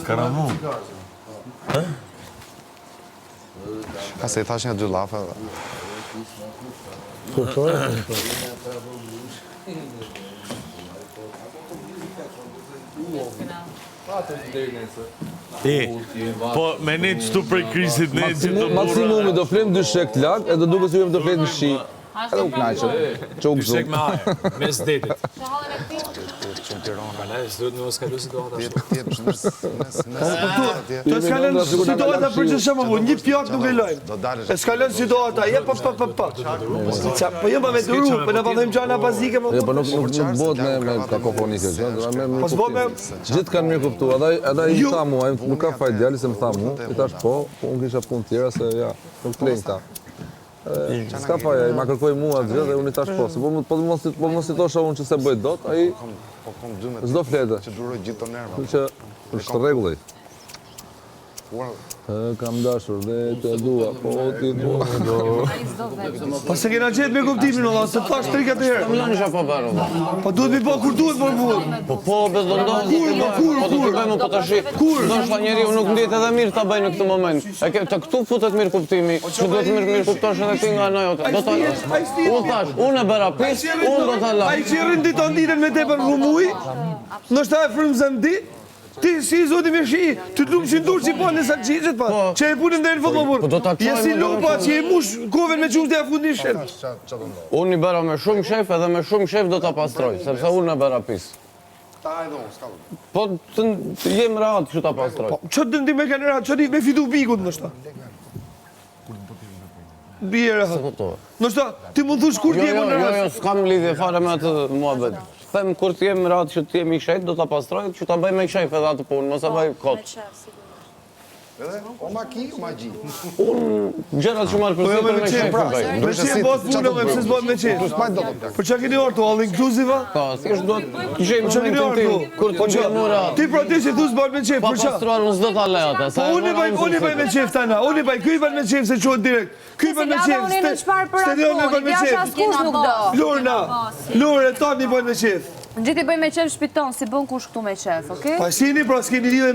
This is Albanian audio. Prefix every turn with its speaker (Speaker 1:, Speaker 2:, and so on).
Speaker 1: Karamu.
Speaker 2: Ka se i thash një dy llafe dhe.
Speaker 3: Kuptoj, kuptoj.
Speaker 1: E, po me ne qëtu prej krisit ne gjithë të burra.
Speaker 4: Maksimumi do flem dyshek lag e do duket se jemi të fletë në shi. Edhe u knaqëm. Që u
Speaker 5: Dyshek
Speaker 4: gëzum.
Speaker 5: me ajër, mes detit.
Speaker 2: Tirana.
Speaker 5: Prandaj s'duhet me mos kalu situata ashtu.
Speaker 2: Tjetë mes, mes, mes.
Speaker 6: Të eskalon situata për që shumë, po, një pjatë nuk e lojmë.
Speaker 2: Do dalësh.
Speaker 6: Eskalon situata, je pa pa pa pa. Qa, po jo pa me duru, po na pa thojmë gjana bazike, më
Speaker 4: Jo, po nuk nuk nuk bëhet me me kakofoni kjo gjë, do me
Speaker 6: Po s'bo me
Speaker 4: Gjithë kanë mirë kuptu, edhe edhe ai më tha mua, ai nuk ka faj djali se më tha mua, i thash po, po unë kisha punë tjera se ja, nuk të lejnë këta. S'ka faj, ai ma kërkoi mua atë gjë dhe unë i thash po, se po po mos po mos i thosha unë që s'e bëj dot, ai
Speaker 2: Po kom dy me
Speaker 4: s'do flete.
Speaker 2: që duroj gjithë të nerva.
Speaker 4: Kështu që është rregulli. Të kam dashur dhe të dua, po ti mua do.
Speaker 6: Po se kena gjetë me kuptimin, olla, se thash 3-4 herë.
Speaker 7: Më lënë isha pa bërë, valla.
Speaker 6: Po duhet mi po kur duhet por burr.
Speaker 7: Po po, be do ndodhë.
Speaker 6: Kur, po kur,
Speaker 7: Po do
Speaker 6: kur?
Speaker 7: t'i bëjmë po tash.
Speaker 6: Kur?
Speaker 7: Ndoshta njeriu nuk ndihet edhe mirë ta bëj në këtë moment. E ke të këtu futet mirë kuptimi, që duhet mirë mirë kuptosh edhe ti nga ana jote. Do ta Unë thash, unë e bëra pis, unë do ta laj.
Speaker 6: Ai që rrin ditë ditën me tepër rrumuj, ndoshta e frymëzon ti, ti si i zoti me shi, ty të lumë që në durë që i po në salçiçet pa,
Speaker 7: Po.
Speaker 6: që e punën deri në fund më
Speaker 7: Po do ta
Speaker 6: burr. Je si
Speaker 7: çojmë,
Speaker 6: lupa
Speaker 7: do ta
Speaker 6: që e mush kovën me qumësht e ja fut një shet.
Speaker 7: Unë i bëra me shumë qejf edhe me shumë qejf do ta pastroj, sepse unë e bëra pis. Po të të jem rahat që ta pastroj.
Speaker 6: Po, që të ndi me kanë rahat, që di me fitu bikut ndoshta. Bie rahat.
Speaker 7: Se kuptova.
Speaker 6: Ndoshta ti mund thush kur
Speaker 7: Jo,
Speaker 6: ti je
Speaker 7: jo,
Speaker 6: më
Speaker 7: jo,
Speaker 6: rahat.
Speaker 7: jo, s'kam lidhje fare me atë muhabet. Them kur të jem rahat që të jem i qetë, do ta pastroj, që ta bëj me qejf edhe atë punë, mos e bëj kot.
Speaker 2: Edhe, o maki, o magji.
Speaker 7: Unë gjërat që marr
Speaker 6: Po jo
Speaker 7: përsipër
Speaker 6: me
Speaker 7: me
Speaker 6: qejf,
Speaker 7: qejf
Speaker 6: pra.
Speaker 7: i bëj.
Speaker 6: Me qejf bëhet puna, me pse s'bëhet me qejf.
Speaker 2: S'maj do të
Speaker 6: Për çka keni ardhur all inclusive? a?
Speaker 7: Po, thjesht duhet të gjej
Speaker 6: Për çka keni
Speaker 7: momentin tim,
Speaker 6: ardhur?
Speaker 7: kur të
Speaker 6: Po
Speaker 7: jem
Speaker 6: çka?
Speaker 7: rahat.
Speaker 6: Ti pra ti si thu s'bëhet me qejf,
Speaker 7: Pa
Speaker 6: për çka?
Speaker 7: pastruar unë s'do ta lej atë. se
Speaker 6: Po
Speaker 7: e
Speaker 6: unë i
Speaker 7: mora
Speaker 6: bëj,
Speaker 7: unë
Speaker 6: unë i bëj me
Speaker 7: përsipër.
Speaker 6: qejf tana, unë i bëj, ky i bën me qejf se çohet direkt. Ky i bën me qejf,
Speaker 8: Unë në çfarë për
Speaker 6: Stadion e bën me
Speaker 8: jashtë
Speaker 6: qejf.
Speaker 8: askush nuk do.
Speaker 6: Lorna, Lorë, tani bën me qejf.
Speaker 8: Gjithë i bëj me qef shpiton, si bën kush këtu me qef, okej?
Speaker 6: Pa shini, pra s'keni lidhje me.